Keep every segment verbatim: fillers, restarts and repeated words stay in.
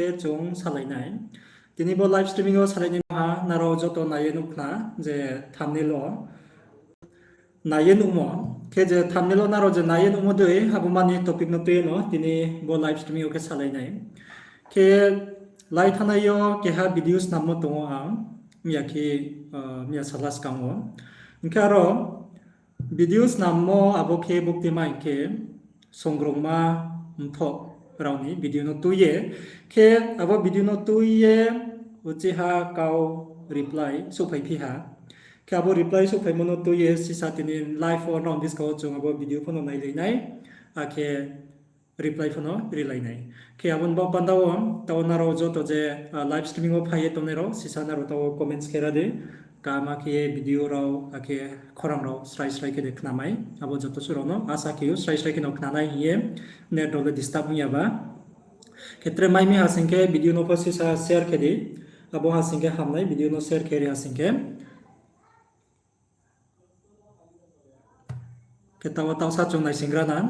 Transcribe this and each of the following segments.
khe chung salai nai. Tini bo live streaming wo salai nai ha, nrao joto nai ye nuh khna je thumbnail wo nai ye nuhmo. Khe je thumbnail wo nrao je nai ye nuhmo dei, abo mani topic no tui ye no tini bo live streaming wo khe salai nai. Khe lai thanngnai yo keha video snammo tong ou ang, miya khe, miya sala skang wo. Hing khe aro video snammo abo khe bukti ma hing khe, songrongma mthoh rao ni video no tui ye, khe abo video no tui ye, uchih ha kau reply souhphaiphi ha. Khe abo reply souhphaimo no tui ye sisa tini live wo nrao ni buskang wo chung abo video pho no nailai nai, akhe reply pho no rilai nai. Khe abo ni baoh panda wo, taoh nrao joto je live streaming wo phai ye tongnai rao, sisa nrao taoh comments khe ra di. Kaham khe ye video rao, akhe khorang rao srai srai khe de khnamai. Abo joto suh rao no asa khe ou srai srai khe no khnanai hing ye, net rao le disturb ong ya ba. Khe tre mai mi ha sing khe video no pho sisa share khe di. Abo ha sing khe hamnai, video no share khe ri ha sing khe. Khe taoh wo taohsa chung naising ra na.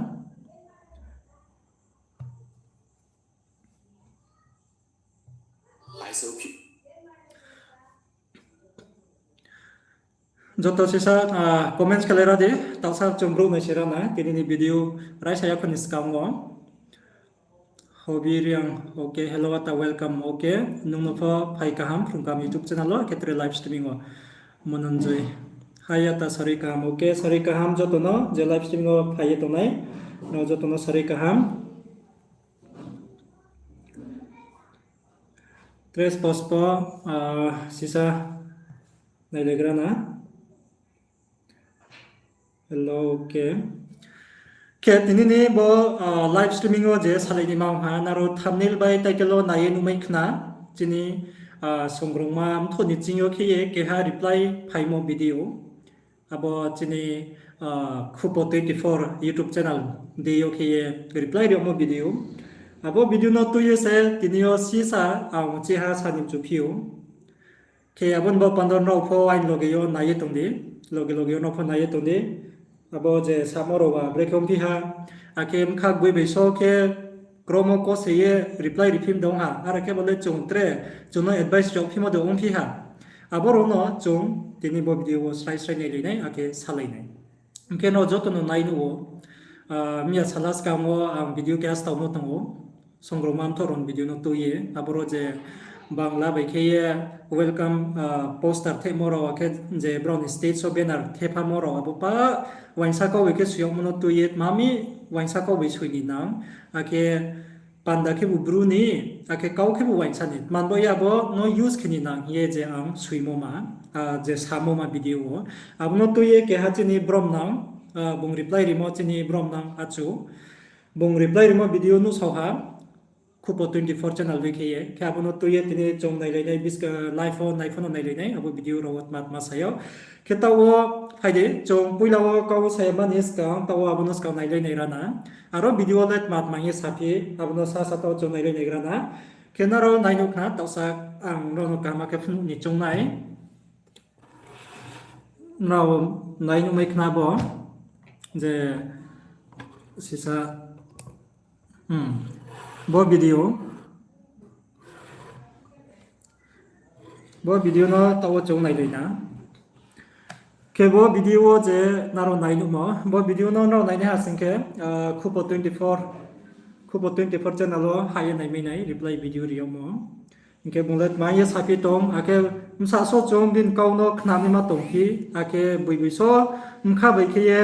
Joto sisa comments khe lai ra di, taohsa chung brouh naising ra na, tini ni video raisa ya pho ni skang wo. Hobby Reang, okay, hello, ata welcome, okay, nung no pho phai kaham, phrung kaham YouTube channel wo, khe tre live streaming wo. Mononjoy, hai ata sari kaham, okay, sari kaham joto no, je live streaming wo phai ye tongnai, no joto no sari kaham. Tres pospo, sisa nailaigra na. Hello, okay. Khe tini ni bo live streaming wo je salai ni ma ong ha, nrao thumbnail bai title wo nai ye nuhmai khna, chini songrongma mthoh ni ching yo khe ye keha reply phaimo video. Abo chini Khupo twenty four YouTube channel de yo khe ye reply rimo video. Abo video no tui ye se tini yo sisa ang chiha sa ni mchu phi ou. Khe abo ni bo panda nrao pho aini loge yo nai ye tong di, loge loge yo nrao pho nai ye tong di. Abo je samo rao ba brekhe ongphi ha, akhe bkha gboi bai so khe kromo kose ye reply riphi mdong ha, are khe bo le chung tre, chung no advice rao phimo de ongphi ha. Abo rao no chung tini bo video wo srai srai nailai nai, akhe salai nai. Hing khe nrao joto no nai nuh ou, miya sala skang wo ang video keha staomo tong ou, songrongma mthoh rao ni video no tui ye, aboro je Bangla bai khe ye welcome poster theimo rao, akhe je brao ni stage wo banner thephamo rao, abo pa uaingsa kau bai khe soi yagmo no tui ye, tma mi uaingsa kau bai soi ni nang, akhe panda khebu Bru ni, akhe kau khebu uaingsa ni, tma bo ye abo no use khe ni nang hing ye je ang soimo ma, je samo ma video wo. Abo no tui ye keha chini bromnang, bung reply rimo chini bromnang achu. Bung reply rimo video nuhsao ha, Khupo twenty four channel dei khe ye. Khe abo no tui ye tini chung nailai nai, live wo nai pho no nailai nai, abo video rao wo tma tma sa ou. Khe taoh wo phai di, chung poila wo kau sa ya mani skang, taoh wo abo no skang nailai nai ra na. Aro video wo le tma tma hing ye saphi, abo no sasa taoh chung nailai nai ra na. Khe nrao nai nuh khna, taohsa ang nrao no kaham khe phnuh ni choung nai. Nrao nai nuhmai khna bo, je sisa, bo video, bo video no taoh wo chung nailai na. Khe bo video wo je nrao nai nuhmo, bo video no nrao nainaiha sing khe, Khupo twenty four, Khupo twenty four channel wo hah ye naimai nai, reply video ri yagmo. Hing khe bung le tma ye saphi tong, akhe bsa so chung bini kau no khnanaima tongphi, akhe boi boi so bkha bai khe ye,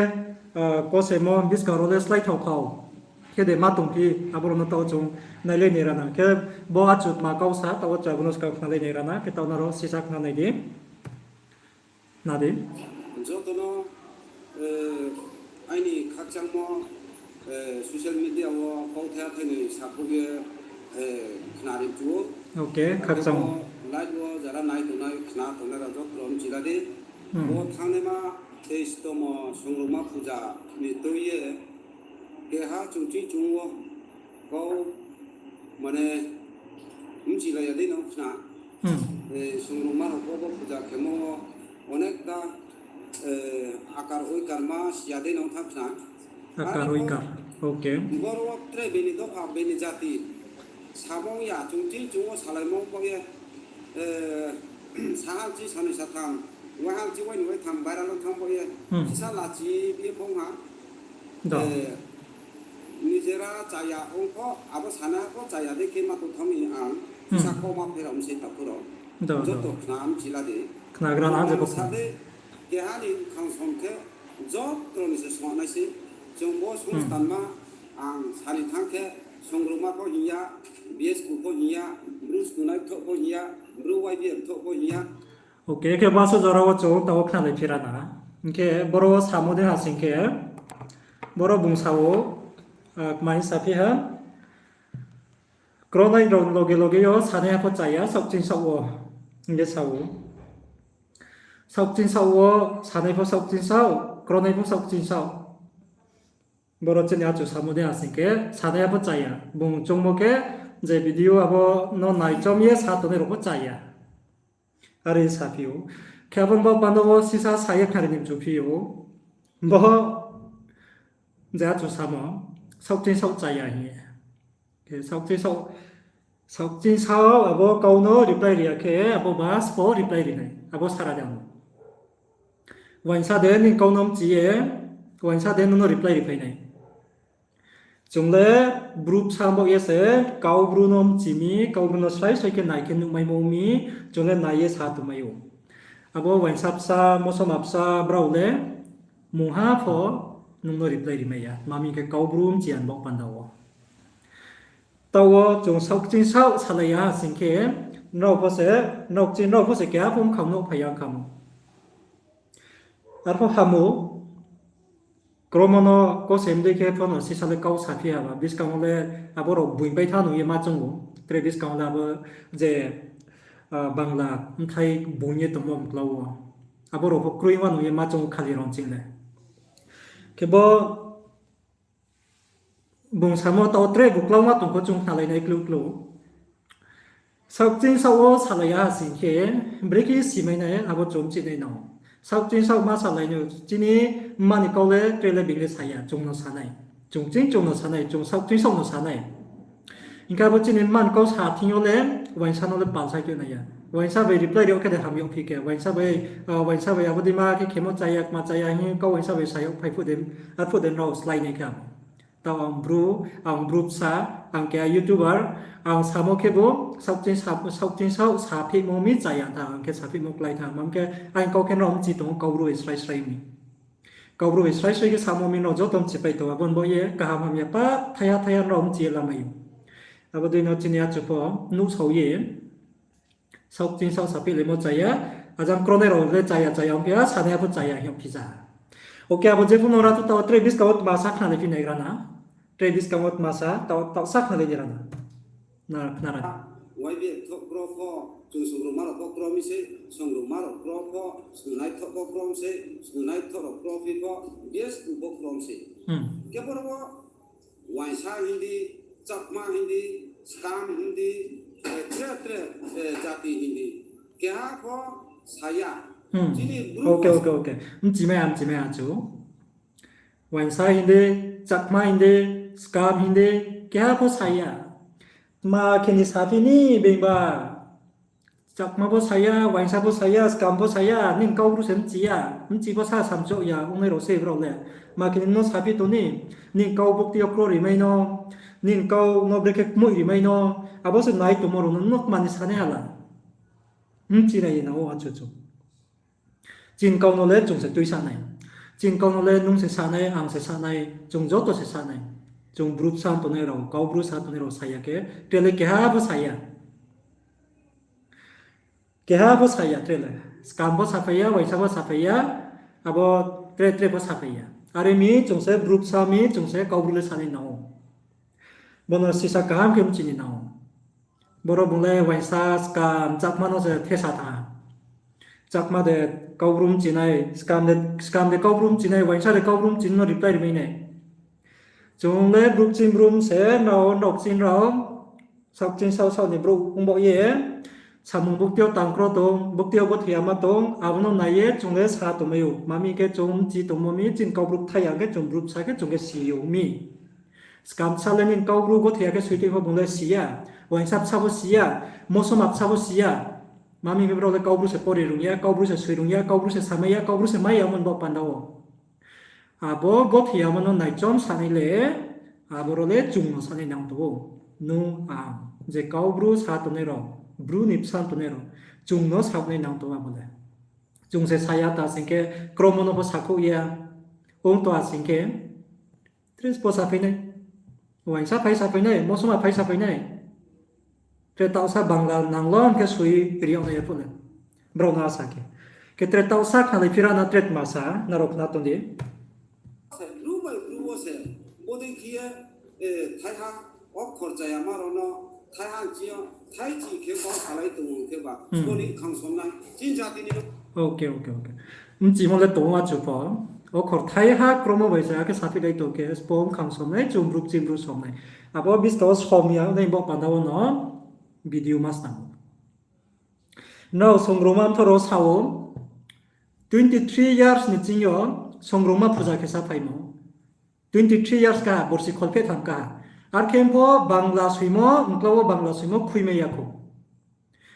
kosemo buskang rao le sláithao khao. Khe de ma tongphi, abo rao no taoh chung nailai nai ra na. Khe bo achu tma kau sa, taoh wo chung abo no skang khnalai nai ra na, khe taoh nrao sisa khna nai di. Na di. Joto no, aini khakchangmo, social media wo kauthai athai ni sakhouh ye, khna ri mchu ou. Akhe bo live wo jara nai tongnai, khna tongnai rao joto rao mchila di. Bo thanngnaima teis tomo songrongma puja ni tui ye keha chung ching chung wo kau, mane, mchilai ya dei no khna. Songrongma rao pho bo puja khemo wo onek ta akar oikar ma si ya dei no thanng khna. Boro wo tre bini dopha, bini jati, Samung ya, chung ching chung wo salaimung bo ye, saha chi sanoi satham, waiha chi waini waitham viral ong thang bo ye, sisa lachi bi ye phong ha. Nijera chaya ong pho, abo sana pho chaya dei khe ma tong thang mi ang, sisa kau ma pherao mi se takhu rao. Joto khna mchi la di. Khnagra na je bo sa de, keha ni khangsom khe, joto ni se songnai se, chung bo songstanma, ang sani thang khe, songruma pho hing ya, B S P pho hing ya, Bru Snungnai Thoh pho hing ya, Bru Y B M Thoh pho hing ya. Okay, khe baso jora wo chung tao khnalai phira na. Hing khe boro wo samo de ha sing khe, boro bung sa ou, kma hing saphi ha, kronai rao loge loge yo sanai ha pho chaya, saohkching saoh wo. Hing khe sa ou. Saohkching saoh wo, sanai pho saohkching saoh, kronai pho saohkching saoh. Boro chini achu samo de ha sing khe, sanai ha pho chaya. Bung choungmo khe, je video abo no naichom ye sa tongnai rao pho chaya. Are saphi ou. Khe abo ni baoh panda wo sisa sa ye khnari ni mchuphi ou. Bo je achu samo, saohkching saoh chaya hing ye. Khe saohkching saoh, saohkching saoh abo kau no reply ri ya khe, abo ba sbo reply ri nai, abo sara de ang. Uaingsa de nini kau no mchi ye, uaingsa de nung no reply ri phai nai. Chung le Bru bsa baoh ye se, Kau Bru no mchi mi, Kau Bru no srai srai khe nai khe nuhmaimo mi, chung le nai ye sa tongmai ou. Abo uaingsa bsa, mosoma bsa brao le mungha pho nung no reply ri mai ya. Tma hing khe Kau Bru mchi ya ni baoh panda wo. Taoh wo chung saohkching saoh salai ya sing khe, nrao pho se, nrao kching nrao pho se keha pho mkhang no phai ya khamo. Arpho hamo, kromo no kose mdei khe pho no sisa le kau saphi ha ba, buskang wo le abo rao boing bai tha nung ye ma choung ou, tre buskang wo le abo je, Bangla bthai boing ye tongmo mklau wo. Abo rao pho kroi wa nung ye ma choung ou khali rao ching le. Khe bo bung samo taoh tre buklauma tong kho chung khnalai nai klou klou. Saohkching saoh wo salai ya sing khe, brekhe simai nai, abo chung mchi nai no. Saohkching saoh ma salai no, chini mma ni kau le tre le being le sa ya, chung no sa nai. Chung ching chung no sa nai, chung saohkching saoh no sa nai. Hing khe abo chini mma ni kau sa thing yo le, uaingsa no le pal sai khe nai ya. Uaingsa bai reply ri yag khe de ham yagphi khe, uaingsa bai, uaingsa bai abo dei ma khe khemo cha ya, kma cha ya, hing kau uaingsa bai sa yagphai phuh de, arphuh de nrao slái nai khe ang. Taoh ang Bru, ang Bru bsa, ang keha YouTuber, ang samo khebu saohkching sa-, saohkching saoh saphimo mi cha ya tha, ang khe saphimo klái tha, mang khe aini kau khe nrao mchi tong ou, Kau Bru bai srai srai mi. Kau Bru bai srai srai khe samo mi nrao joto mchipai tong, abo ni baoh ye kaham hamya pa thaiha thaiha nrao mchi ye lamai ou. Abo dei no chini achu pho nuhsao ye, saohkching saoh saphilaimo cha ya, ajang kronai rao le cha ya cha ya ongphi ya, sanai ya pho cha ya hing yagphi ja. Okay, abo jephuh no ra tu taoh tre buskang wo tma sa khnalai phi nai ra na. Tre buskang wo tma sa, taoh, taoh sa khnalai di ra na. Na, khna ra. Y B M thoh kro pho, chung songruma rao pho kro mi se, songruma rao kro pho, Snungnai Thoh pho kro mi se, Snungnai Thoh rao kro phi pho, B S P pho kro mi se. Khe boro wo uaingsa hing di, Chakma hing di, Skam hing di, tre tre jati hing di, keha pho sa ya. Chini Bru, okay, okay, okay. Mchimai ha, mchimai ha chu. Uaingsa hing di, Chakma hing di, Skam hing di, keha pho sa ya. Tma khe ni saphi ni being ba. Chakma pho sa ya, uaingsa pho sa ya, Skam pho sa ya, nini Kau Bru se mchi ya, mchi pho sa samchoh ya, ongnai rao se brao le. Tma khe ni no saphi tong ni, nini kau bukti yo kro rimai no, nini kau no brekhe kmoih rimai no, abo se nai tongmo rao no, no tma ni sanai hala. Mchi nai ye nang ou achu chu. Chini kau no le chung se tuisa nai. Chini kau no le nung se sa nai, ang se sa nai, chung joto se sa nai. Chung Bru bsa tongnai rao, Kau Bru sa tongnai rao sa ya khe, tre le keha pho sa ya. Keha pho sa ya tre le. Skam pho saphai ya, uaingsa pho saphai ya, abo tre tre pho saphai ya. Are mi chung se Bru bsa mi, chung se Kau Bru le sanai nang ou. Bo no sisa kaham khe mchi ni nang ou. Boro bung le uaingsa, Skam, Chakma no se thesa tha. Chakma de Kau Bru mchi nai, Skam de, Skam de Kau Bru mchi nai, uaingsa de Kau Bru mchi no reply rimai nai. Chung le Bru kching Bru se nrao, nrao kching nrao, saohkching saoh saoh ni brouh ong baoh ye, samung bukti yo tang kro tong, bukti yo gothe ya ma tong, abo no nai ye chung le sa tongmai ou. Tma hing khe chung mchi tongmo mi, chini Kau Bru kthai ya khe chung Bru bsa khe chung khe si ou mi. Skam sa le nini Kau Bru gothe ya khe soi tui pho bung le si ya. Uaingsa bsa pho si ya, mosoma bsa pho si ya. Mami khe brao le Kaubru se pori rung ya, Kaubru se soi rung ya, Kaubru se samai ya, Kaubru se mai ya mo ni baoh panda wo. Abo gothei yamo no naichom sanai le, abo rao le chung no sanai nang tong ou. Nung ang, je Kaubru sa tongnai rao, Bru ni bsa tongnai rao, chung no sanai nang tong ou abo le. Chung se sa ya ta sing khe, kromo no pho sakhouh ya, ong to a sing khe, Tres pho saphai nai. Uaingsa phai saphai nai, mosoma phai saphai nai. Tre taohsa Bangla nang lo hing khe soi ri yag nai ya phuh le. Brao no sa khe. Khe tre taohsa khnalai phira na tre tma sa, nrao khna tong di. Bru bai Bru wo se, bodei khe ye, thaiha, okhor chayama rao no, thaiha chi yo, thai chi khe kau salai tong ou khe ba, sbo ni khang somnai, chini jati ni no. Bchimo le tong ou achu pho. Okhor thaiha kromo bai se akhe saphi lai tong khe, sbo bkhang somnai, chung Bru chini Bru somnai. Abo buskang wo som ya nai bo panda wo no video ma snam. Nrao songrongma mtho rao sa ou, twenty three years ni ching yo songrongma phuja khe saphaimo. Twenty three years kaha, borsi kholpheh tham kaha. Arkhe pho Bangla soimo, mkla wo Bangla soimo khuimai ya khou.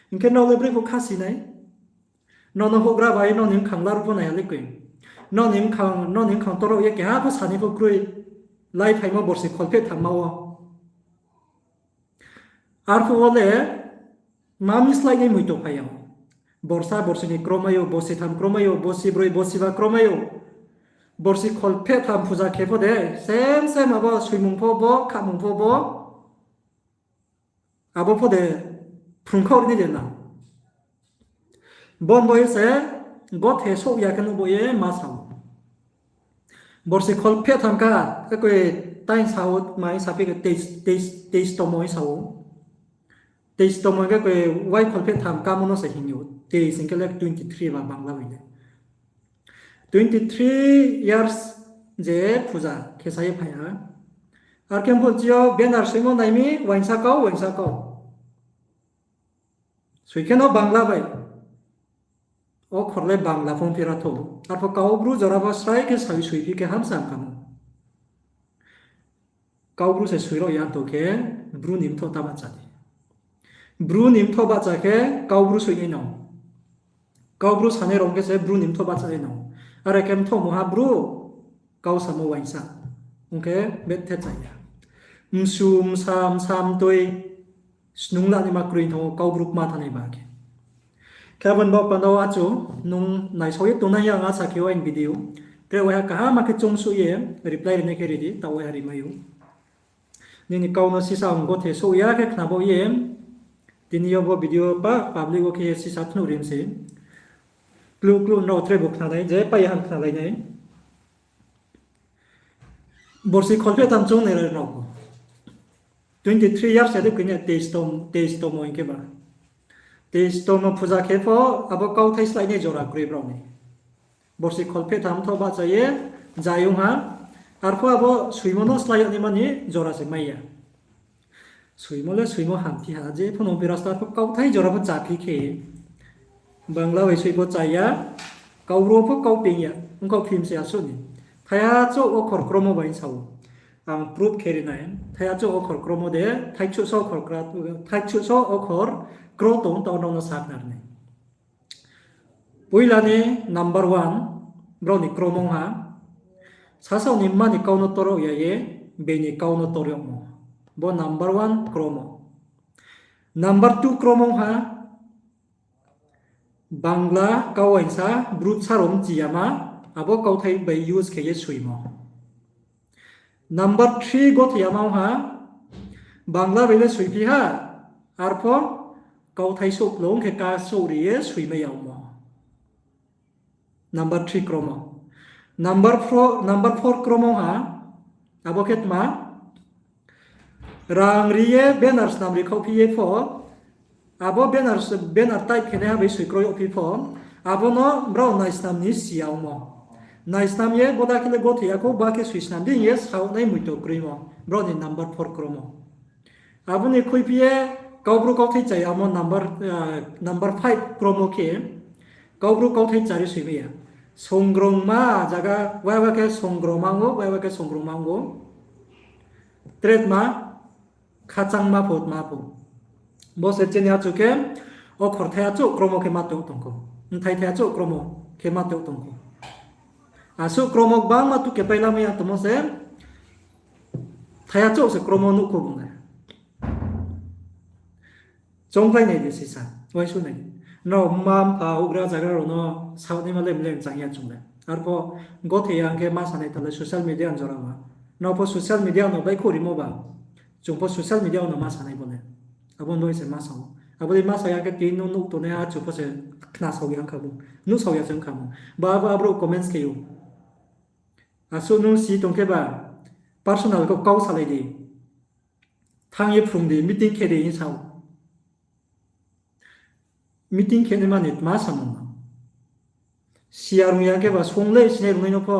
Hing khe nrao le brei pho khasi nai. Nrao no houhgra bai nrao ni bkhang laruh pho nai ya le koi. Nrao ni bkhang, nrao ni bkhang torao ye keha pho sani pho kroi. Lai phaimo borsi kholpheh thamma wo. Arphuh wo le, ma mi slái nai moito phai ya. Borsa borsi ni kromai ou, borsi tham kromai ou, borsi broi, borsi ba kromai ou. Borsi kholpheh tham phuja khe pho de, sem sem abo soimung pho bo, khamung pho bo. Abo pho de phrungkhaoh ri nai de na. Bo ni bo ye se, gothe souh ya khe nuh bo ye ma sa ou. Borsi kholpheh tham kha, khe koi taing sa ou, mai saphi khe teis, teis, teistomo hing sa ou. Teistomo khe koi wai kholpheh tham kamo no se hing ou. Teis hing khe le twenty three ba Bangla bai le. Twenty three years je phuja khe sa ye phai ha. Arkhe pho chi yo banner soimo nai mi, uaingsa kau, uaingsa kau. Soi khe no Bangla bai. Okhor le Bangla phung phira thou. Arpho Kaubru jora pho srai khe sai soiphi khe hamsa kamo. Kaubru se soi rao ya tong khe, Bru ni mthoh ta bahcha di. Bru ni mthoh bahcha khe Kaubru soi nai no. Kaubru sanai rao khe se Bru ni mthoh bahcha nai no. Are khe mthohmungha Bru, kau samo uaingsa. Ong khe bethe cha ya. Msu, msa, msa mtoi, snung la naima kroi thanng ou Kaubru kma thanngnai ba khe. Khe abo ni baoh panda wo achu, nung naisao ye tongnai ya ang asa khe o aini video. Tre waiha kaham khe choungsuh ye reply rinai khe ri di, taoh waiha rimai ou. Nini kau no sisa ang gothe souh ya khe khna baoh ye, tini yo bo video pa public wo khe sisa phnuh ri mi se. Kluh kluh nrao tre bo khnalai, je pai ya ham khnalai nai. Borsi kholpheh tham choung nai ra nrao pho. Twenty three years ya de koi ni teis tom, teistomo hing khe ba. Teistomo phuja khe pho, abo kauthai slái nai jora kroi brao ni. Borsi kholpheh tham thoh bahcha ye, zai ong ha, arpho abo soimo no slái yag naima ni jora se mai ya. Soimo le soimo hamphi ha, je pho no birasta pho kauthai jora pho chaphi khe. Bangla bai soi pho cha ya, Kaubru pho kau peing ya, ong kau phim se asuh ni. Thaiha chouh okhor kromo bai sa ou. Ang proof khe ri nai, thaiha chouh okhor kromo de, thaikchuh so okhor kra-, thaikchuh so okhor kro tong, taoh nrao no sa khna ri nai. Poila ni number one, brao ni kromo ong ha, sasaoh ni mma ni kau no tor yag ya ye, bini kau no tor yagmo. Bo number one kromo. Number two kromo ong ha, Bangla kau uaingsa, Bru bsa rao mchi yama, abo kauthai bai use khe ye soimo. Number three gothe yama ong ha, Bangla bai le soiphi ha, arpho kauthai souh klo ong khe ka souh ri ye soimai yagmo. Number three kromo. Number four, number four kromo ong ha, abo khe tma, rang ri ye banner snam ri khaohphi ye pho, abo banner, banner type khenaiha bai soi kroi yagphi pho, abo no brao naisnam ni si ya ongmo. Naisnam ye boda khe le gothe ya khou, ba khe soi snam di hing ye saoh nai moito kroimo, brao ni number four kromo. Abo ni khuiphi ye Kaubru kauthai chaya amo number, number five kromo khe, Kaubru kauthai chari soimai ya. Songrongma zaga, waiha khe songrongma ong ou, waiha khe songrongma ong ou. Tre tma, khachangma pho tma pho. Bo se chini achouh khe, okhor thai achouh kromo khe ma tong tong khou. Bthai thai achouh kromo khe ma tong tong khou. Asuh kromo gbangma tuke paila mai ya tongmo se, thai achouh se kromo nuh khou bung le. Choungkhlai nai di sisa, uaingsouh nai di. Nrao mma mpha houhgra zagra rao no saoh naima le mle mchang ya chung le. Arpho gothe ya hing khe ma sanai ta le social media ni jora ba. Nrao pho social media no baihkhouh rimo ba. Chung pho social media no ma sanai bo le. Abo ni bagoi se ma sao. Abo dei ma sa ya khe tini no nuh tongnai achouh pho se khna sao ya ong kha bung. Nuhsao ya se ong kha bung. Ba abo abrouh comments khe ou. Asuh nung si tong khe ba, personal kau, kau salai di. Thanng ye phrung di, meeting khe di hing sao. Meeting khe naima ni tma samung no. Siya rung ya khe ba sung le sinai rungnai no pho.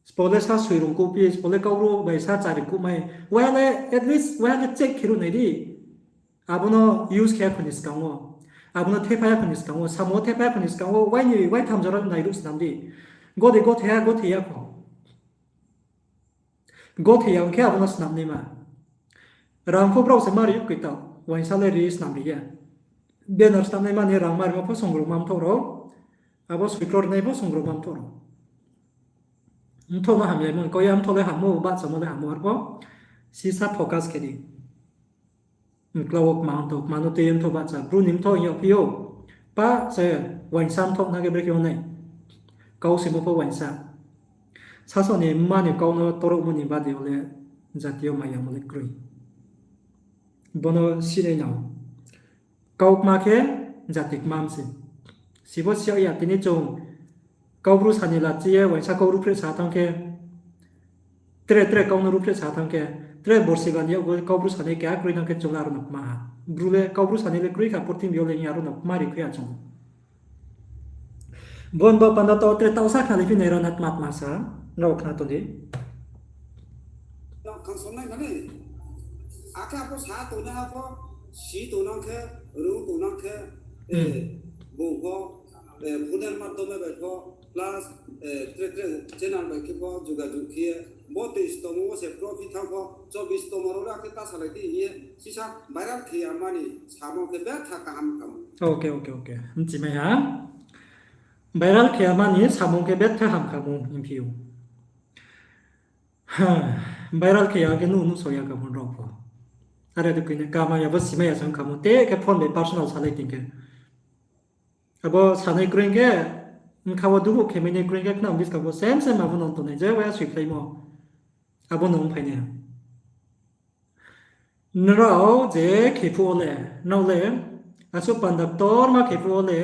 Sbo le sa soi rung kuh phi, sbo le Kaubru bai sa chari kuh mai. Waiha le at least, waiha le check khe ruh nai di. Abo no use khe ya kho ni skang wo. Abo no thepha ya kho ni skang wo. Samung wo thepha ya kho ni skang wo. Wai ni, wai tham jora nai ruh snam di. Gothe, gothe ya, gothe ya kho. Gothe ya ong khe abo no snam naima. Rang pho brao se ma ri koi tao, uaingsa le ri snam ri ya. Banner snam naima ni rang ma rimo pho songrongma mthoh rao, abo soikror nai pho songrongma mthoh rao. Mthoh no hamya mo, kau ya mthoh le hammo, bahchamo le hammo arpho, sisa focus khe di. Mkla wo kma ong tong, kma no tui ye mthoh bahcha, bru ni mthoh hing yagphi ou. Pa se uaingsa mthoh na khe brekhe ong nai. Kau simo pho uaingsa. Sasaoh ni mma ni kau no torohmo ni bade wo le jati yo mayamo le kroi. Bo no sinai nang. Kau kma khe jati kma mi se. Sibo si ya tini chung Kaubru sa ni lachi ye uaingsa kau ruhphreh sa thanng khe, tre tre kau no ruhphreh sa thanng khe, tre borsi ba ni yakgu Kaubru sa ni keha kroi thanng khe chung le aro no kma ha. Bru le Kaubru sa ni le kroi kha purthimbi yo le hing aro no kma ri khui ha chung. Bo ni bo panda taoh tre taoh sa khnalai phi nai rao na tma tma sa, nrao khna tong di. Khang songnai mani. Akhe abo sa tongnai ha pho, si tongnang khe, rung tongnang khe, bung pho, phone ni madhyome bai pho, plus, tre tre channel bai khe pho jogajog khe ye, bo teis tomo wo se profit thanng pho, chobis tomo rao le akhe ta salai di hing ye, sisa viral khe ya mani samung khe betha kaham kha mo. Bchimai ha. Viral khe ya mani samung khe betha ham kha mo hingphi ou. Viral khe ya khe nuh, nuhsao ya kha mo rao pho. Are de koi ni kama ya bo simai ya se ong kha mo, te khe phone bai personal salai tong khe. Abo sanai kroi khe, bkha wo dubuh khe mai nai kroi khe, khna buskang pho same same abo no tongnai, je waiha soikhlaimo. Abo no ongphai nai. Nrao je khe phuh wo le, nrao le, asuh panda ktorma khe phuh wo le,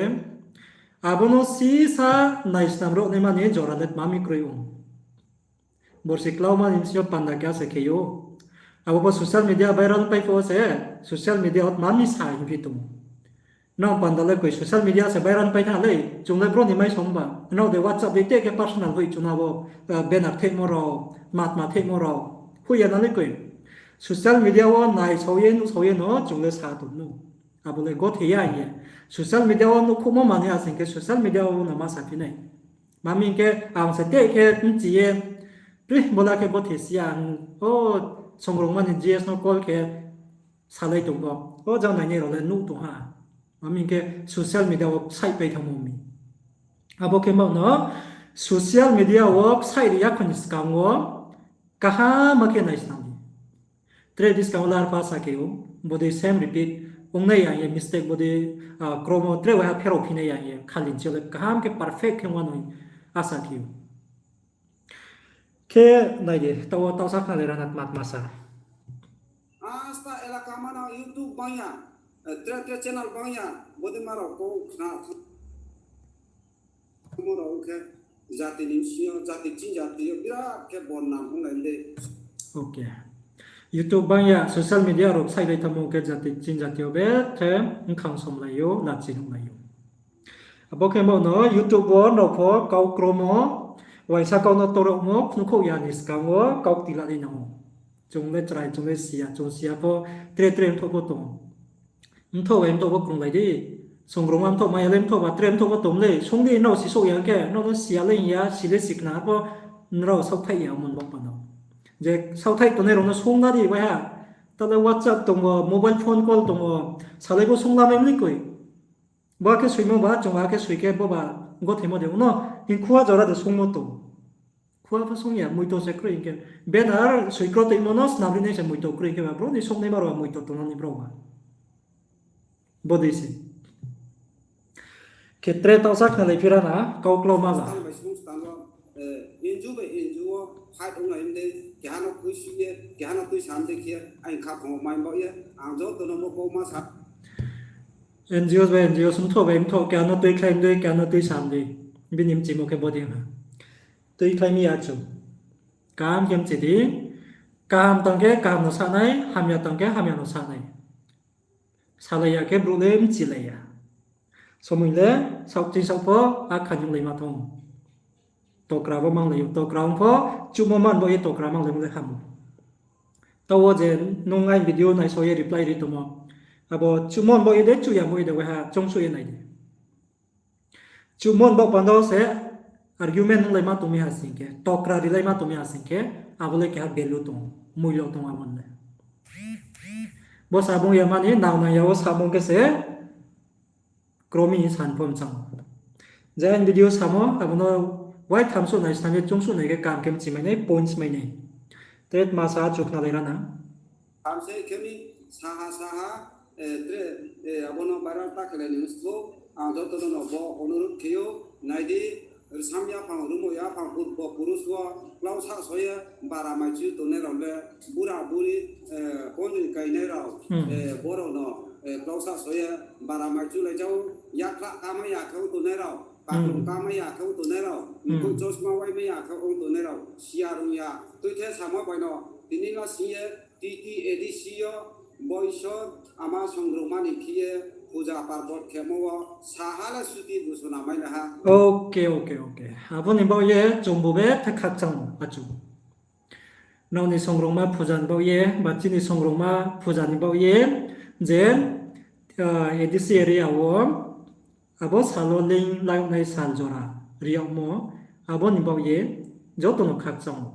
abo no sisa naisnam rao naima ni jora le tma mi kroi ong. Borsi klauma ni bsing yo panda keha se khe ou. Abo bo social media viral pai phuh wo se, social media wo tma mi sa hingphi tong. Nrao panda le koi social media se viral pai thanng lei, chung le bro ni mai song ba. Nrao de WhatsApp dei te khe personal hoih chung na bo, banner theihmo rao, tma tma theihmo rao. Hoih ya na le koi. Social media wo naisao ye, nuhsao ye no chung le sa tong nou. Abo le gothe ya hing ye. Social media wo nuhkhouhmo manoi asing khe social media wo no ma saphi nai. Ma mi hing khe ang se te khe bchi ye, pri bola khe gothe si ya ang, o, songrongma ni G S no call khe salai tong bo. O jang nainai rao le nuh tong ha. Ma mi hing khe social media wo ksaih pai thanngmo mi. Abo khe ma no social media wo ksaih ri ya kho ni skang wo kaham khe naisnang di. Tre buskang wo larpha sa khe ou, bodei same repeat ongnai ya ye mistake bodei, kromo tre waiha pherao phi nai ya ye khalin se le kaham khe perfect khe wanoi asa khe ou. Khe nai di, taoh wo taoh sa khnalai rana tma tma sa. Asta elaka ma no YouTube bang ya, tre tre channel bang ya, bodei ma rao kau khna thanngmo rao khe jati ni bsing yo, jati chini jati yo birat khe bodnam onglai de. YouTube bang ya, social media rao ksaih lai thanngmo khe jati chini jati yo bethe bkhang somlai ou, lachi nuhlai ou. Abo khe bo no YouTube wo nrao pho kau kromo, uaingsa kau no torohmo phnuhkhouh ya ni skang wo kau kti la di nang ou. Chung le chrai, chung le si ya, chung si ya pho tre tre mthoh pho tong. Mthoh bai mthoh pho krunglai di. Songrongma mthoh mai ya le mthoh ba tre mthoh pho tong le. Sung di nrao sisouh ya khe, nrao no si ya le hing ya, si le si khna pho, nrao saohthaih ya mon bo panda. Je saohthaih tongnai rao no sung na di waiha. Tale WhatsApp tongo, mobile phone call tongo, salai bo sunglamai mli koi. Bo akhe soimo ba, chung akhe soi khe bo ba gothaimo de ongno, hing khua jora de sungmo tong. Khua pho sung ya, muito se kroi hing khe. Banner soi kro toimo no snam ri nai se muito kroi hing khe ba, bro ni sung nai ma ro muito tongno ni bro ba. Bodei se. Khe tre tau sa khnalai phira na, kau klau ma ba. N G O bai N G O wo fight onglai mde, keha no tui si ye, keha no tui sam de khe, aini khaphang wo mai bao ye, ang joto no bo kau ma sa. N G O bai N G O sumtho bai mtho, keha no tui khlai mde, keha no tui sam de. Bini mchimo khe bodei ha. Tui khlai mi ya chu. Kaham khe mchi di. Kaham tang khe kaham no sa nai, hamya tang khe hamya no sa nai. Salai ya khe brouh le mchilai ya. Somoi le saoh ching saoh pho a khanuh lai ma thong. Tokra bo manglai ou, tokra ong pho, chuhmo man bo ye tokra manglai mo le ham ou. Taoh wo je nung aini video naisao ye reply ri tongmo. Abo chuhmo bo ye de, chuh ya bo ye de, waiha choungsuh ye nai di. Chuhmo bo panda se argument nunglai ma tong mi ha sing khe, tokra rilai ma tong mi ha sing khe, abo le keha value tong, moilo tong abo le. Bo sabung ya mani nang nang ya wo sabung khe se, kromi san pho mchang. Je aini video samo, abo no wai thamsuh nai, snam ye choungsuh nai khe kaham khe mchi mai nai, points mai nai. Tre tma sa chu khnalai ra na. Hamse khe mi saha saha, tre, abo no viral ta khe lai ni msthu, ang joto no bo onurodh khe ou, nai di, rsam yaphang, rumo yaphang, purbo purush wo, klau sahso ye, bara maichu tongnai rao le, bura buri, pondri kainai rao, borao no, klau sahso ye, bara maichu lai jao, yakhlah kamai ya khe ong tongnai rao, paklung kamai ya khe ong tongnai rao, mkoih chosma waimai ya khe ong tongnai rao, siya rung ya, tuithe samo bai no, tini no sing ye, T T A D C yo, boiso, ama songrongma ni khe ye, puja parbot khemo wo, saha le suti busona mai le ha. Okay, okay, okay. Abo ni baoh ye, chung bo betha khakchang ou, achu. Nrao ni songrongma puja ni baoh ye, ba chini songrongma puja ni baoh ye, je, A D C area wo, abo sal wo leing lainai sal jora ri yagmo, abo ni baoh ye joto no khakchang ou.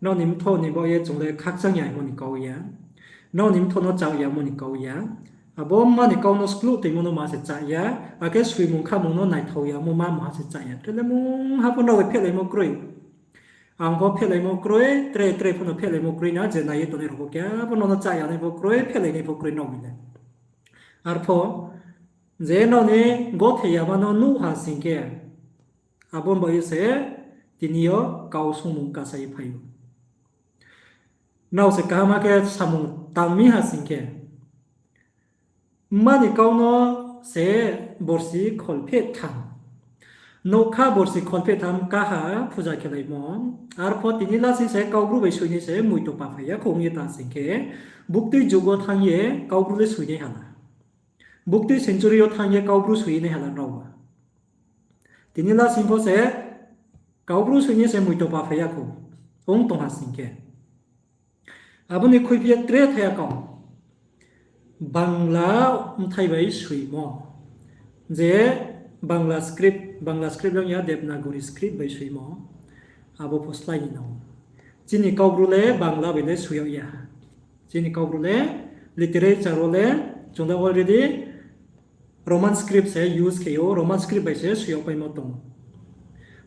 Nrao ni mthoh ni baoh ye chung le khakchang ya hingmo ni kau ya. Nrao ni mthoh no chah yamo ni kau ya. Abo mma ni kau no skluh toimo no ma se chah ya. Akhe soimung khamung no naithao yamo ma mungha se chah ya. Tre le mungha pho nrao bai phehlaimo kroi. Ang pho phehlaimo kroi, tre tre pho no phehlaimo kroi na, je nai ye tongnai rao pho khe, abo no no chah ya nai pho kroi, phehlai nai pho kroi nrao bai le. Arpho, je nrao ni gothe yama no nuh ha sing khe, abo ni baoh ye se tini yo kau sungmung kasa ye phai ou. Nrao se kaham khe samung tang mi ha sing khe, mma ni kau no se borsi kholpheh tham, nougkha borsi kholpheh tham kaha puja khelaimo. Arpho tini lasing se Kaubru bai soinai se moito pa phai ya khong ye ta sing khe, buktui jug wo thanng ye Kaubru le soinai hala. Buktui century yo thanng ye Kaubru soinai hala nrao ba. Tini lasing pho se Kaubru soinai se moito pa phai ya khou. Ong tong ha sing khe. Abo ni khuiphi ye tre thai ya kau. Bangla bthai bai soimo. Je Bangla script, Bangla script yong ya Devanagari script bai soimo. Abo pho slái ni nang. Chini Kaubru le Bangla bai le soi yag ya. Chini Kaubru le literature wo le chung le already Roman script se use khe ou, Roman script bai se soi yag paimo tong.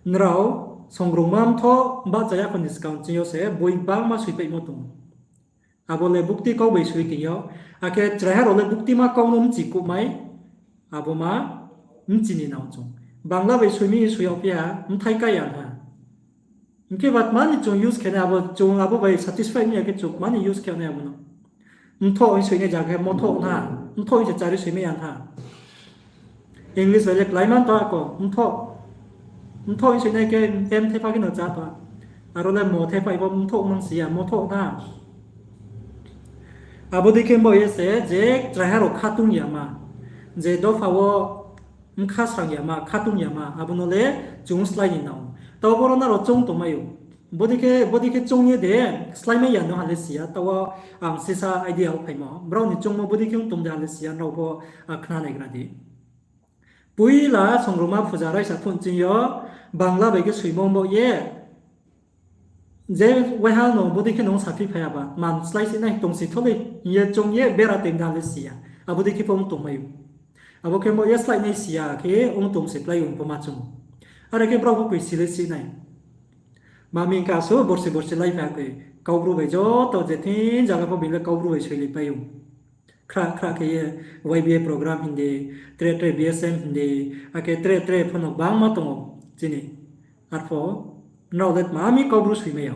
Nrao songrongma mthoh bahcha ya kho ni skang ching yo se boi bangma soipaimo tong. Abo le bukti kau bai soi tong yag, akhe chraiha rao le buktima kau no mchi kuhmai, abo ma mchi ni nang chung. Bangla bai soi mi soi yag phi ha, bthai kai ya ha. Hing khe ba tma ni chung use khe nai abo, chung abo bai satisfy mi ya khe chung tma ni use khe nai abo no. Mthoh hing soi nai zaga khe mothoh na, mthoh hing se chari soi mai ya tha. English bai le kláima tong ako, mthoh. Mthoh hing soi nai khe m thepha khe no chá tong. Aro le mo thepha ibo mthoh nang si ya, mothoh na. Abo dei khe baoh ye se je chraiha rao khatung yama, je dopha wo bkha sang yama, khatung yama, abo no le chung slái ni nang. Tao boro nrao choung tongmai ou. Bodei khe, bodei khe choung ye de, sláimai ya no ha le si ya, tao ang sisa idea wo phaimo. Brao ni choungmo bodei khe ong tong de ha le si ya, nrao pho, khna naigra di. Poila songrongma puja raisa phung ching yo, Bangla bai khe soimo baoh ye, Je waiha no bodei khe nung saphi phai ya ba, man slái si nai tong si tho le, hing ye choung ye bera tei na le si ya. Abo dei khe pho ong tongmai ou. Abo khe mo ye slái nai si ya khe ong tong se klái ou pho ma choung ou. Are khe brao pho koi si le si nai. Ma mi hing khe asuh borsi borsi lai pha khe, Kaubru bai joto je thing zaga pho being le Kaubru bai soilai pai ou. Khra khra khe ye Y B A program hing di, tre tre B S M hing di, akhe tre tre pho no gbangma tong ou chini. Arpho, nrao le tma mi Kaubru soi mai ya.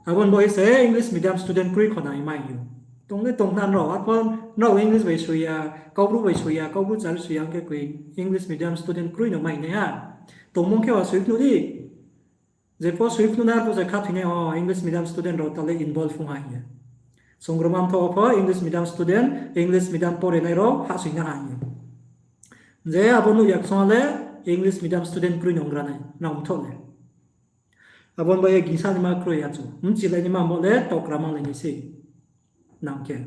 Abo ni bo ye se English medium student kroi kho nai mai ou. Tong le tong khna nrao, arpho nrao English bai soi ya, Kaubru bai soi ya, Kaubru chari soi ya, hing khe koi English medium student kroi no mai nai ha. Tongmung khe wa soi phnuh di. Je pho soi phnuh nai, arpho je khathoi nai, o, English medium student rao ta le involve ong ha hing ye. Songroma mthoh wo pho English medium student, English medium pore nai rao hahsoing na ha hing ye. Je abo nuh ya ksong le English medium student kroi no ong gra nai, nrao mthoh le. Abo ni bo ye gingsa naima kroi ya chu. Mchilai naima bo le tokra manglai nai se. Nang khe.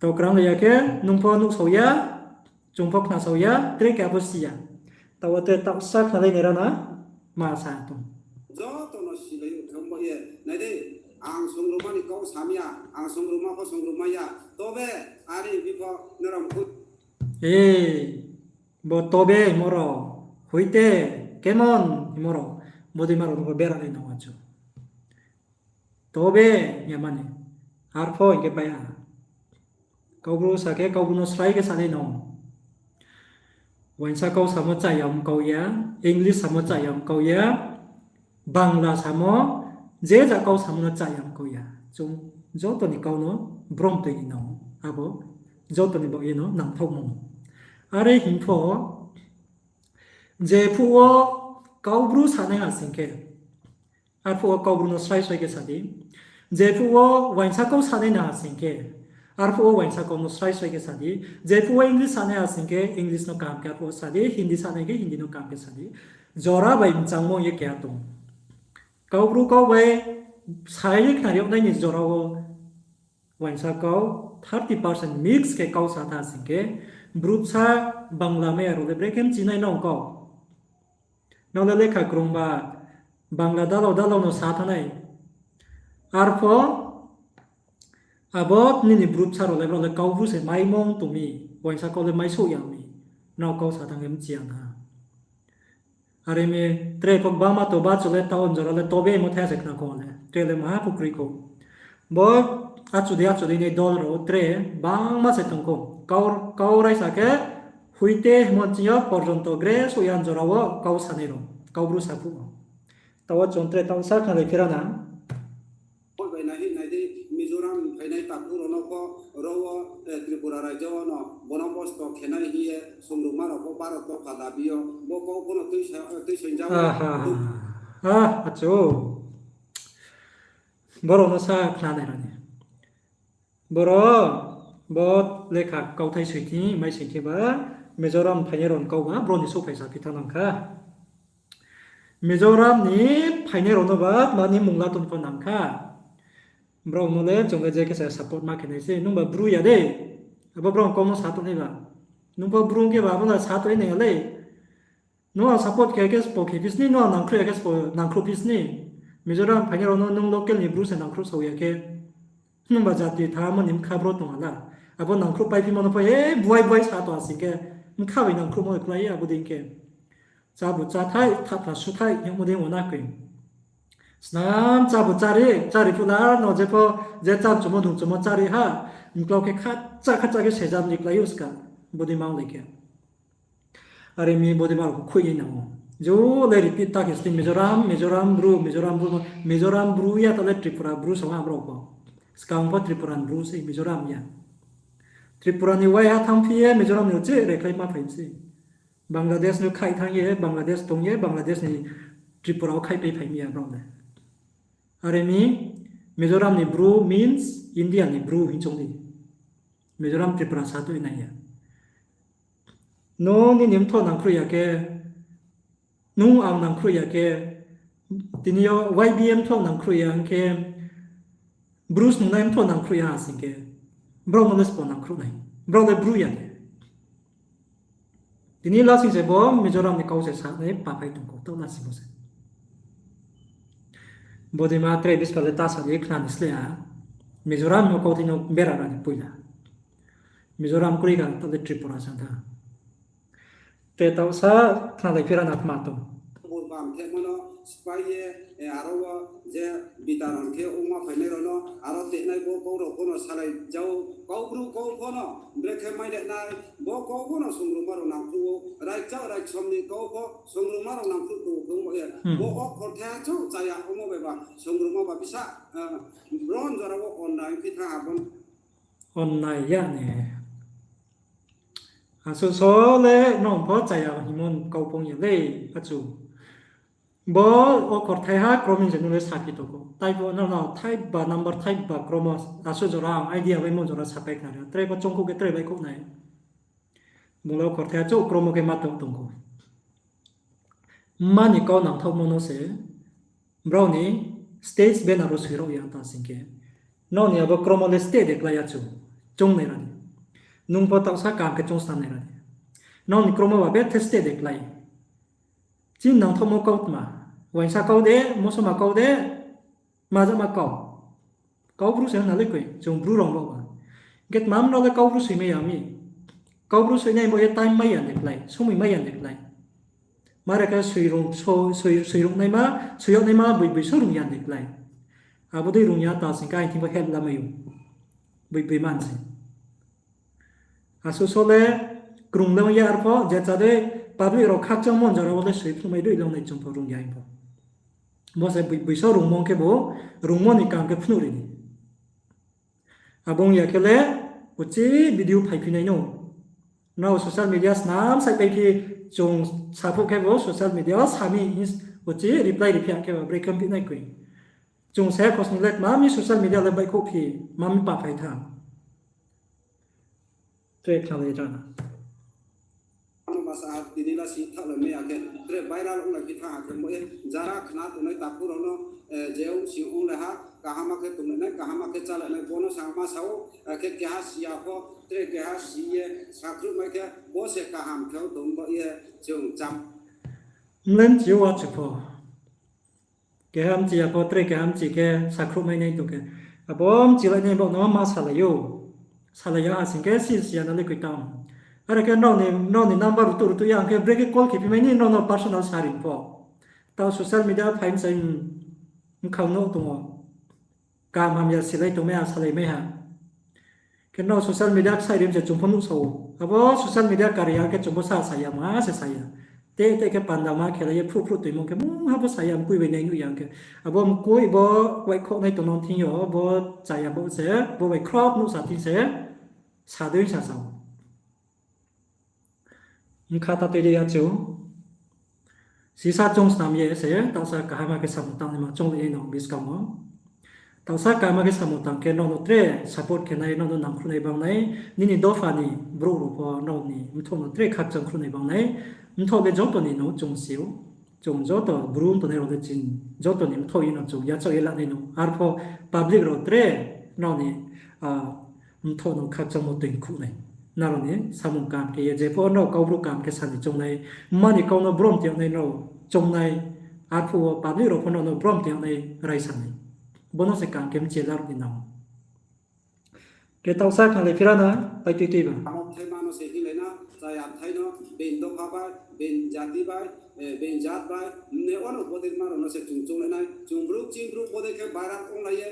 Tokra manglai ya khe, nung pho nuhsao ya, chung pho khnasao ya, tre khe abo si ya. Taoh wo tre taohsa khnalai nai rao no ma sa tong. Joto no silai ou, thang bo ye. Nai di, ang songroma ni kau sam ya, ang songroma pho songroma ya. Tobe, are phi pho, norom khu. E, bo tobe himo rao, hoite, kemon himo rao, bodei ma rao no bo bera nai nang wa chu. Tobe hing ya mani, arpho hing khe pai ha. Kaubru sa khe Kaubru no srai khe sa nai no. Uaingsa kau samo chaya mkau ya, English samo chaya mkau ya, Bangla samo, je ja kau samo no chaya mkau ya. Chung joto ni kau no brom tui ni no, abo joto ni baoh ye no nangthaohmo. Are hing pho, jephuh wo Kaubru sanai ha sing khe, arphuh wo Kaubru no srai srai khe sa di. Jephuh wo uaingsa kau sanai na ha sing khe, arphuh wo uaingsa kau no srai srai khe sa di. Jephuh wo English sanai ha sing khe, English no kaham khe arphuh wo sa di, Hindi sanai khe Hindi no kaham khe sa di. Jora bai mchangmo ye keha tong. Kaubru kau bai sai ye khnari yag nai ni jora wo uaingsa kau thirty percent mix khe kau sa tha sing khe, Bru bsa Bangla mai ya rao le brekhe mchi nai nang kau. Nrao le lekha krungba, Bangla dalao dalao no sa thanng nai. Arpho, abo nini Bru bsa rao le, brao le Kaubru se maimo tong mi, uaingsa kau le maisouh ya mi, nrao kau sa thanng khe mchi ya na. Are mi tre pho gbangma to ba chu le taoh jora le tobe mo thai se khna kho le, tre le maha pho kroi kho. Bo achu dei achu dei ni dol rao tre gbangma se tong kho. Kau, kau raisa khe hoite hmo ching yo porjonto gre souh ya jora wo kau sanai rao, Kaubru saphuh wo. Taoh wo chung tre taohsa khnalai phi ra na. Bo bai nai hing nai di, Mizoram phainai takhu rao no pho, ro wo, Tripura rajyo wo no bono bosto khenai hing ye songroma rao pho baro tokha dabi yo, bo kau pho no tuisa, tuisoing ja ou. Achu. Borao no sa khnanai ra ni. Boro, bo lekha kauthai soi thing, mai sing khe ba, Mizoram phainai rao ni kau ba, brao ni souhphai saphi thanng nang kha. Mizoram ni phainai rao no ba, mani mungla tong pho nang kha. Brao no le chung le je khe se support ma khe nai se, nung ba Bru ya de. Abo brao kau no sa tong nai ba. Nung pho Bru khe ba, abo no sa tong nai ya le. Nung ang support khe khe spo khe phi sni, nung ang nangkhruh ya khe spo nangkhruh phi sni. Mizoram phainai rao no nung local ni Bru se nangkhruh sao ya khe. Nung ba jati thamo ni bkha bro tong ha la. Abo nangkhruh paiphimo no pho, e, buai buai sa tong ha sing khe. Bkha bai nangkhruhmo klái ye abo dei khe. Chábu cháthai, thapra suthai, hingmo dei ong na koi. Snam chábu chári, chári phuh la no jepho, je chá chumo nung chumo chári ha. Mklau khe khacha khacha khe sejam ni klái ou ska. Bodei manglai khe. Are mi bodei ma rao kho khui ye nang ou. Jo le repeat ta khe sni Mizoram, Mizoram Bru, Mizoram Bru, Mizoram Bru ya ta le Tripura Bru sa ha brao pho. Skang pho Tripura ni Bru se Mizoram ya. Tripura ni waiha thanngphi ye Mizoram ni uchih rekhlai ma phai mi se. Bangladesh no khaih thanng ye, Bangladesh tong ye, Bangladesh ni Tripura wo khaihpai phai mi ya brao le. Are mi Mizoram ni Bru means India ni Bru hing choung di. Mizoram Tripura sa tui nai ya. Nung nini mthoh nangkhruh ya khe, nung ang nangkhruh ya khe, tini yo Y B A mthoh nangkhruh ya hing khe, Bru snungnai mthoh nangkhruh ya ha sing khe, brao no le sbo nangkhruh nai, brao le Bru ya de. Tini lasing se bo Mizoram ni kau se sa nai paphai tong kho, taoh lasing bo se. Bodei ma tre buskang le ta sa ye khna ni sleh ha. Mizoram no kau thai no bera ra ni poila. Mizoram kroi kha, taoh le Tripura sa tha. Te taoh sa khnalai phira na kma tong. Bo bam khe mono spai ye, aro wo je bitaran khe ongma phainai rao no, aro tenai bo kau rao pho no salai jao, kau bru kau pho no, brekhe mai le nai, bo kau pho no songrungma rao nangkhruh ou, raichak raisom ni kau pho songrungma rao nangkhruh tong tong bo ye. Bo okhorthai chouh chaya omo bai ba, songrungma ba bisa, bron jora wo onnai phi tha ha bon. Onnai ya ni. Asuh so le nung pho chaya hingmo kau pong ya le, achu. Bo okhorthai ha kromo je nung le saphi tong kho. Tai bo no no thaiba number thaiba kromo asuh jora ang idea bai mo jora sapai khna ri. Tre bo chongkhouh khe tre baihkhouh nai. Bung le okhorthai ha chouh kromo khe ma tong tong kho. Mma ni kau nangthaohmo no se, brao ni stage banner wo soi rao ya ta sing khe, nrao ni abo kromo le steh de klái ya chu, choung nai ra di. Nung pho taohsa kaham khe choung snam nai ra di. Nrao ni kromo ba bethe steh de klái. Chini nangthaohmo kautma, uaingsa kau de, mosoma kau de, majama kau. Kau bru se hna le koi, chung bru rao bo ba. Hing khe tma mrao le kau bru soimai ya mi. Kau bru soinai bo ye time mai ya de klái, somoi mai ya de klái. Mare khe soi rung, so-, soi, soi rung naima, soi yag naima, boi, boi so rung ya de klái. Abo dei rung ya ta sing khe aini thing bo help lamai ou. Boi, boi man se. Asuh so le krung le ong ya arpho, je cha dei public rao khakchangmo jora wo le soi phnuhmai dei le ong nai chung pho rung ya hing pho. Bo se boi-, boiso rungmo khe bo, rungmo ni kaham khe phnuh ri di. Abo ong ya khe le, uchih video phaiphi nai no. Nrao social media snam saihpai phi chung saphuh khe bo social media wo sami hing uchih reply ri phi ya khe ba brekhe ongphi nai koi. Chung se khosning le tma mi social media le baihkhouh phi, ma mi paphai tha. Tre khnalai ra na. Ano masa tini la si thaoh le mai ya khe, tre viral onglai phi thanng ha khe mo ye, jara khna tongnai takhu rao no, je ong si ong le ha, kaham khe tonglai nai, kaham khe chálai nai, bo no sa ma sa ou, akhe keha si ya pho, tre keha si ye, sakhruh mai khe, bo se kaham khe tong ba ye, chung cham. Mlen chi ou achu pho. Keha mchi ya pho, tre keha mchi khe sakhruh mai nai tong khe. Abo mchi lai nai bo no ma salai ou. Salai ya ha sing khe si si ya na le koi tang. Are khe nrao ni, nrao ni number rutuh rutuh ya hing khe brekhe call khe phi mai ni nrao no personal sa ri pho. Taoh social media phai msai, mkhang no tong ou. Kaham hamya silai tongmai ha, salai mai ha. Khe nrao social media ksaih rim se chung pho nuhsao ou. Abo social media kari ya khe chung pho sa sa ya, ma se sa ya. Te te khe panda ma khelai ye phruh phruh toimo khe mungha pho sa ya, mkoih bai nai nuh ya khe. Abo mkoih bo waihkhouh nai tongmo thing yo, bo chaya bo se, bo bai khrop nuhsa thing se, sa dei sa sa ou. Bkha ta tui di ya chu. Sisa chung snam ye se, taohsa kaham khe samung tangnaima chung le no buskang wo. Taohsa kaham khe samung tang khe nrao no tre support khe nai, nrao no nangkhruh nai bang nai, nini dopha ni brouh rao pho nrao ni mthoh no tre khakchang khruh nai bang nai, mthoh le joto ni no chung si ou. Chung joto bru tongnai rao le chini joto ni mthoh ye no chung yachaoh ye la nai no. Arpho public rao tre nrao ni, mthoh no khakchangmo toing khuh nai. Nrao ni samung kaham khe ye, jepho nrao kaubru kaham khe sa ni choung nai, mma ni kau no brom tong yag nai nrao choung nai, arphuh wo public rao pho nrao no brom tong yag nai raisa nai. Bo no se kaham khe mchi ye laruh ni nang. Khe taohsa khnalai phira na, pai tui tui ba. Amo thai ma no se hinglai na, chaya thai no, being dopha bai, being jati bai, being jat bai, mne wano bodei ma rao no se chung chounglai nai, chung bru ching bru bodei khe viral onglai ye,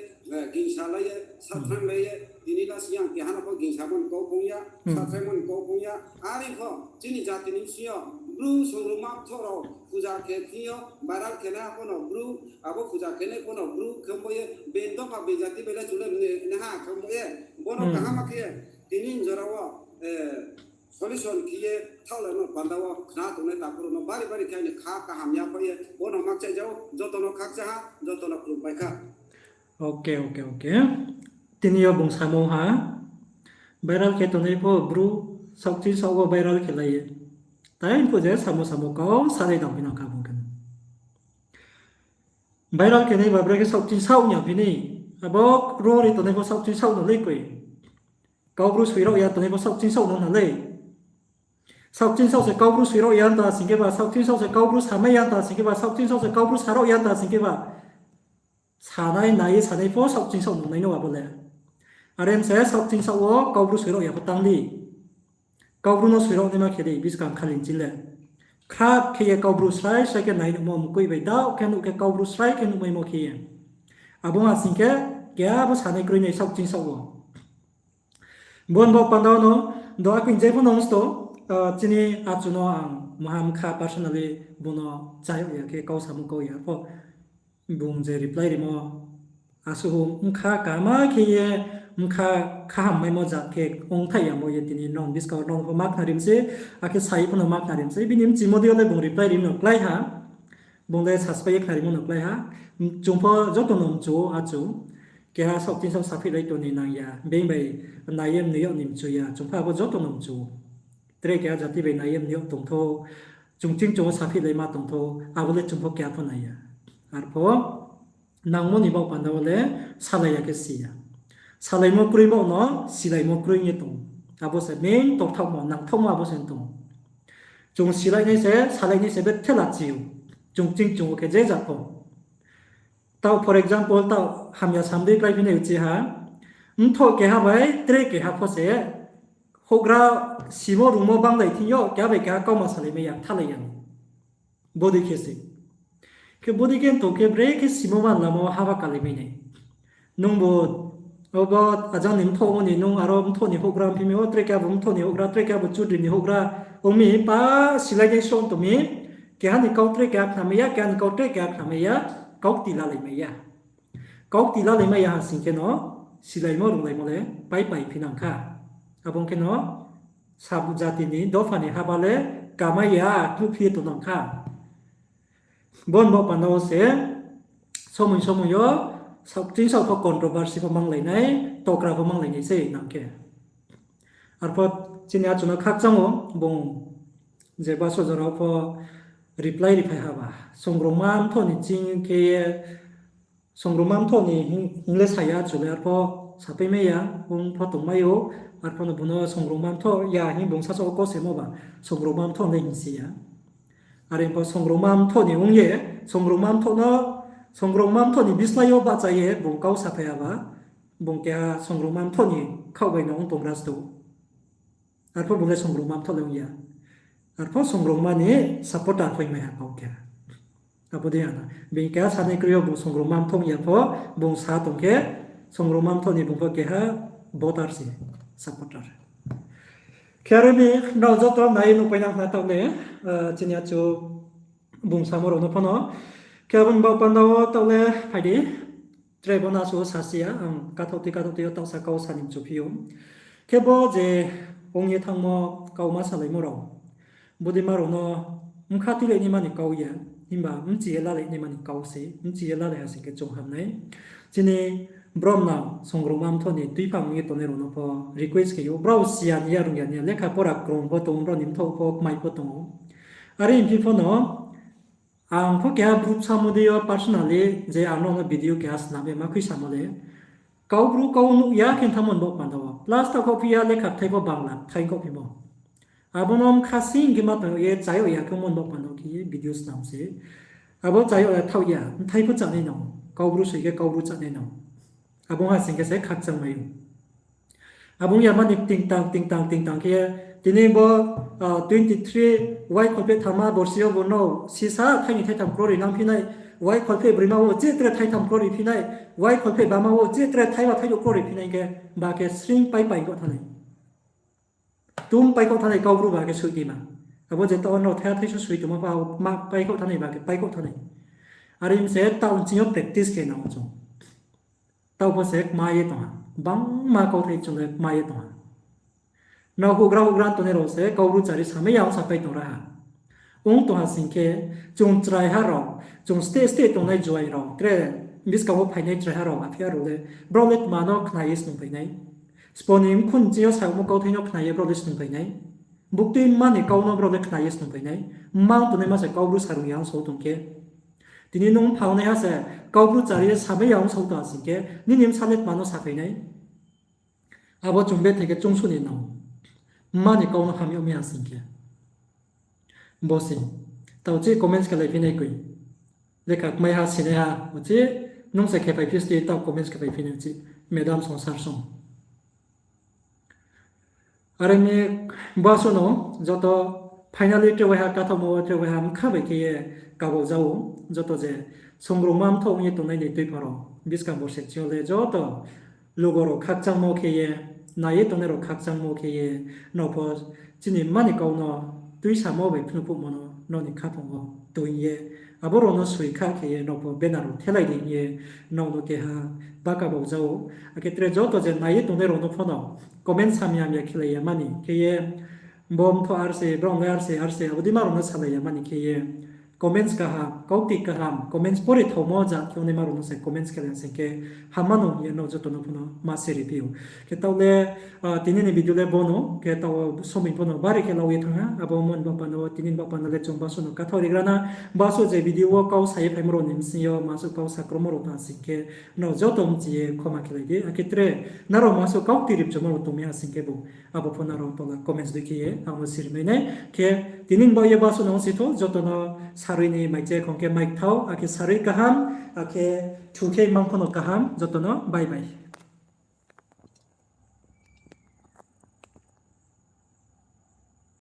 gingsa lai ye, sathrang lai ye, tini la siyang keha no pho gingsa mo ni kau phung ya, sathrang mo ni kau phung ya, are pho chini jati ni bsing yo, bru songrungma bthoh rao, puja khe thing yo, viral khe nai pho no bru, abo puja khe nai pho no bru khe bo ye, being dopha being jati bai le chung le mne ha khe bo ye, bo no kaham khe, tini jora wo, solution khe ye thaohlai no panda wo khna tongnai takhu rao no bari bari khe aini kha kaham ya pho ye, bo no makchai jao, joto no khakchang ha, joto no khlum pai kha. Tini yo bung samo ha, viral khe tongnai pho bru saohching saoh wo viral khe lai ye. Tai phuh je samo samo kau sanai dang phi nang kha bung khe. Viral khe nai ba brekhe saohching saoh ya phi ni. Abo ro ri tongnai pho saohching saoh no le koi. Kaubru soi rao ya tongnai pho saohching saoh no na le. Saohching saoh se kaubru soi rao ya ta sing khe ba, saohching saoh se kaubru samai ya ta sing khe ba, saohching saoh se kaubru sa rao ya ta sing khe ba. Sanai nai ye sanai pho saohching saoh nungnai no abo le. Are se saohching saoh wo Kaubru soirao ya pho tang di. Kaubru no soirao naima khe di, buskang khalin chin le. Khrap khe ye Kaubru srai srai khe nai nuhmo mkoih bai daoh khe nuh khe Kaubru srai khe nuhmaimo khe ye. Abo ha sing khe, keha bo sanai kroi nai saohching saoh wo. Bo ni bo panda no, do akoi je pho no sto, chini achu no ang maha mkha personally bung no chayag ya khe kau samo kau ya pho. Bung je reply rimo, asuh mkha kama khe ye, mkha kaham maimo jat khe ongthai ya mo ye tini nrao buskang nrao pho ma khnari mi se, akhe sai pho no ma khnari mi se, bini mchimo dei yo le bung reply rimo no klái ha, bung le saspai ye khnarimo no klái ha, chung pho joto no mchu ou achu, keha saohching saoh saphihlai tong ni nang ya, being bai nai ye mnoi yag ni mchu ya, chung pho abo joto no mchu ou. Tre keha jati bai nai ye mnoi yag tong thou, chung ching chung wo saphihlaima tong thou, abo le chung pho keha pho nai ya. Arpho, nangmo ni baoh panda wo le salai ya khe si ya. Salaimo kroi baoh no silaimo kroi ye tong. Abo se main tongthaohmo, nangthaohmo abo se tong. Chung silai nai se, salai nai se bethe la chi ou. Chung ching chung wo khe je jat pho. Taoh, for example, taoh hamya sam dei kláiphi nai uchih ha, mthoh keha bai tre keha pho se, houhgra simo rungmo banglai thing yo, keha bai keha kauma salai mai ya, thalai ya. Bodei khe se. Khe bodei khe tong khe bre khe simo man lama wo haba kalai mai nai. Nungbu, obo ajang ni mthoh wo ni nung aro mthoh ni houhgra ongphi mi, o tre keha bu mthoh ni houhgra, tre keha bu chudri ni houhgra, ong mi pa silai nai song tong mi, keha ni kau tre keha khnamai ya, keha ni kau tre keha khnamai ya, kaukti lalai mai ya. Kaukti lalai mai ya ha sing khe no, silaimo runglaimo le paipai phi nang kha. Abo ong khe no, sab jati ni dopha ni haba le kamai ya, knuhphi ye tong nang kha. Bo ni bo panda wo se, somoi somoi yo, saohching saoh pho controversy pho manglai nai, tokra pho manglai nai se nang khe. Arpho chini achu no khakchang ou, bung je baso jora wo pho reply riphai haba. Songrongma mthoh ni ching khe ye, songrongma mthoh ni hing le sa ya achu le arpho sapai mai ya, ong pho tongmai ou, arpho no bung no songrongma mthoh ya hing bung sasaoh wo kosemo ba, songrongma mthoh le hing si ya. Are pho songrongma mthoh ni ong ye, songrongma mthoh no, songrongma mthoh ni bislái yo bahcha ye bung kau saphai ya ba, bung keha songrongma mthoh ni khaoh bai no ong tongra sto. Arpho bung le songrongma mthoh le ong ya. Arpho songrongma ni supporter pho hingmai ha kau keha. Abo dei ano. Bini keha sanai kroi yo bung songrongma mthoh ya pho, bung sa tong khe, songrongma mthoh ni bung pho keha voter se, supporter. Khe are mi nrao joto nai ye nuhpai nang khna taoh le, chini achu bung samo rao no pho no. Khe abo ni baoh panda wo taoh le phai di. Tre bo no asuh wo sasi ya, ang kathaoh tui kathaoh tui yo taohsa kau sa ni mchuphi ou. Khe bo je ong ye thanngmo kauma salaimo rao, bodeima rao no bkha tuilai naima ni kau ya, himba bchi ye lalai naima ni kau se, bchi ye lalai ha sing khe chung ham nai. Chini brom no songrongma mthoh ni tuiphang ong ye tongnai rao no pho request khe ou, brao si ya ni ya, rung ya ni ya, lekha pora krung pho tong ou, brao ni mthoh pho kmai pho tong ou. Are phi pho no, ang pho keha brouh samo dei yo personally je ang nrao no video keha snam ye ma khui samo le, Kaubru kau nuh ya khe thanngmo ni baoh panda wo. Plus taoh khaohphi ya lekha bthai pho bangla bthai khaohphimo. Abo no bkha sing khe ma tong ye chayag ya khe mo ni baoh panda wo khe ye video snam se. Abo chayag ya thaoh ya, bthai pho chánai no. Kaubru soi khe Kaubru chánai no. Abo ha sing khe se khakchang mai ou. Abo ong ya mani tingtang, tingtang, tingtang khe, tini bo, twenty three, wai kholpheh thamma borsi yo bo no sisa thaini thaitham krori nangphi nai, wai kholpheh broima wo je tre thaitham krori phi nai, wai kholpheh bama wo je tre thaiba thaidouh krori phi nai khe, ba khe sring pai pai khaoh thanai. Tum pai khaoh thanai Kaubru ba khe soi di ma. Abo je taoh nrao thaiha thaisu soi tongma pha ma pai khaoh thanai ba khe pai khaoh thanai. Are mi se taoh nching yo practice khe nang chung. Taoh pho se kma ye tong ha. Bangma kauthai chung le kma ye tong ha. Nrao houhgra houhgra tongnai rao se Kaubru chari samai ya ong sapai tong ra ha. Ong tong ha sing khe, chung chraiha rao, chung state state tongnai juai rao, tre buskang wo phainai chraiha rao, aphi ya rao le, brao le tma no khna ye snungphai nai. Sbo ni mkhu nching yo saohmo kauthai no khna ye brao le snungphai nai. Buktui mma ni kau no brao le khna ye snungphai nai. Mma ong tongnaima se Kaubru sarung ya ong sao tong khe, tini nung mpha ongnaiha se Kaubru chari ye samai ya ong sao tong ha sing khe, nini bsa le tma no saphai nai. Abo chung bethai khe chungsu ni nang. Mma ni kau no ham yag mi ha sing khe. Bo se. Taoh chih comments khe laiphi nai koi. Lekha kmaiha sinaiha uchih Nung se khe phai phi sti, taoh comments khe phai phi nai chi, madam Songsar song. Are mi basu no joto finally tre waiha kathomo tre waiha mkha bai khe ye kabau jao, joto je songrungma mthoh ong ye tongnai ni tuiphang rao, buskang borsi ching yo le joto lugo rao khakchangmo khe ye, nai ye tongnai rao khakchangmo khe ye, nrao pho chini mma ni kau no tuisamo bai phnuhphuhmo no nrao ni khaphang wo toing ye, abo rao no soi kha khe ye nrao pho banner rao thelai di hing ye nrao no keha baka bau jao. Akhe tre joto je nai ye tongnai rao no pho no comments hamya hamya khelai ya mani khe ye, bo mthoh ar se, brao le ar se, ar se, abo dei ma rao no salai ya mani khi ye, comments kaham, kaukti kaham, comments pori thaomo ja khe ongnai ma rao no se comments khe le sing khe, hamma no hing ye nrao joto no pho no ma siri phi ou. Khe taoh le, ah, tini ni video le bo no, khe taoh somoi pho no bari khe lau ye thanng ha, abo mon bapa no, tini ni bapa no le chung basu no kathou rigra na, basu je video wo kau sa ye phaimo rao ni bsing yo, masu kau sakromo rao tang sing khe, nrao joto mchi ye khoma khelai di, akhe tre, nrao masu kaukti ripchomo rao tong mi ha sing khe bo, abo pho nrao tola comments dei khe ye ang no siri mai nai. Khe tini ni baoh ye basu no ong si thou, joto no sarui ni maiche khong khe mai kthao, akhe sarui kaham, akhe thu khe mang pho no kaham, joto no bye bye.